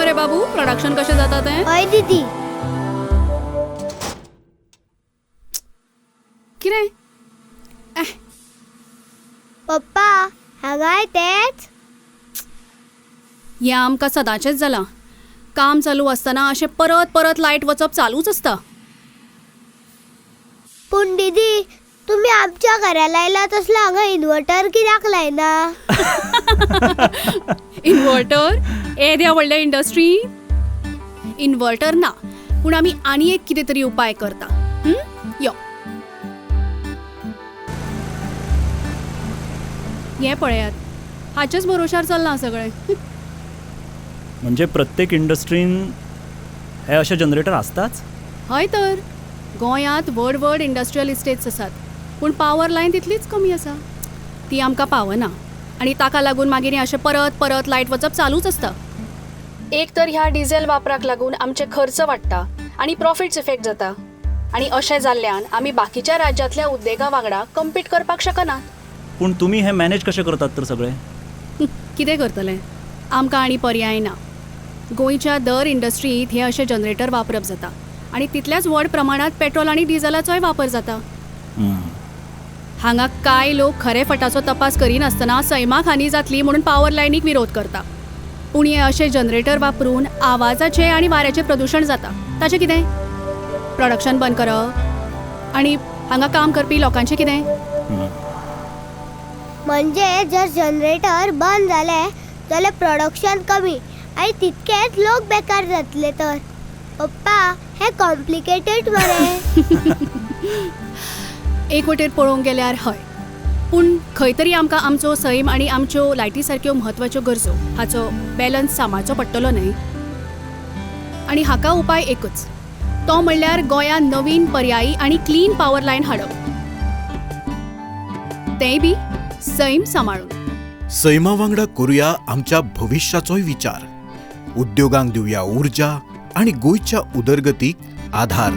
मरे बाबू प्रोडक्शन कशें जाता तें? हय दीदी. कितें? पप्पा हांगाय तेच. हें आमकां सदांचेंच जालां. काम चालू आसतना अशें परत परत लायट वचप चालूच आसता. पूण दीदी तुमी आमच्या घरा लायला तसलो हांगा इन्वर्टर कित्याक लायना? इन्वर्टर येद्या व्हडल्या इंडस्ट्री इन्वर्टर ना, पूण आमी आनी एक कितें तरी उपाय करता. यो हें पळयात, हाचेच भरोशार चल्लां सगळें. म्हणजे प्रत्येक इंडस्ट्रीन हे अशे जनरेटर आसताच? हय तर, गोंयांत व्हड व्हड इंडस्ट्रियल इस्टेट्स आसात, पूण पावर लायन तितलीच कमी आसा, ती आमकां पावना आनी ताका लागून मागीर अशें परत परत लायट वचप चालूच आसता. एक तर ह्या डिझेल वापराक लागून आमचे खर्च वाडटा आनी प्रॉफिट्स इफेक्ट जाता आनी अशें जाल्ल्यान आमी बाकीच्या राज्यांतल्या उद्देगां वांगडा कम्पीट करपाक शकनात. पूण तुमी हें मॅनेज कशें करतात तर सगळें? कितें करतलें, आमकां आनी पर्याय ना. गोंयच्या दर इंडस्ट्रींत हे अशे जनरेटर वापरप जाता आनी तितल्याच व्हड प्रमाणांत पेट्रोल आनी डिझलाचोय वापर जाता. हांगा कांय लोक खरे फटाचो तपास करिनासतना सैमाक हानी जातली म्हणून पावर लायनीक विरोध करता, पूण हे अशे जनरेटर वापरून आवाजाचें आनी वाऱ्याचें प्रदुशण जाता. ताचें कितें? प्रोडक्शन बंद करप आनी हांगा काम करपी लोकांचें कितें? म्हणजे जर जनरेटर बंद जाले जाल्यार प्रोडक्शन कमी आनी तितकेच लोक बेकार जातले तर. पप्पा हे कॉम्प्लिकेटेड मरे. एक वटेर पळोवंक गेल्यार हय, पूण खंय तरी आमकां आमचो सैम आनी आमच्यो लायटी सारक्यो म्हत्वाच्यो गरजो हाचो बॅलन्स सांबाळचो पडटलो न्हय? आनी हाका उपाय एकच, तो म्हणल्यार गोंयांत नवीन पर्यायी आनी क्लीन पावर लायन हाडप, तेंय बी सैम सांबाळून. सैमा वांगडा करुया आमच्या भविश्याचोय विचार. उद्योगांक दिवया ऊर्जा आनी गोंयच्या उदरगतीक आधार.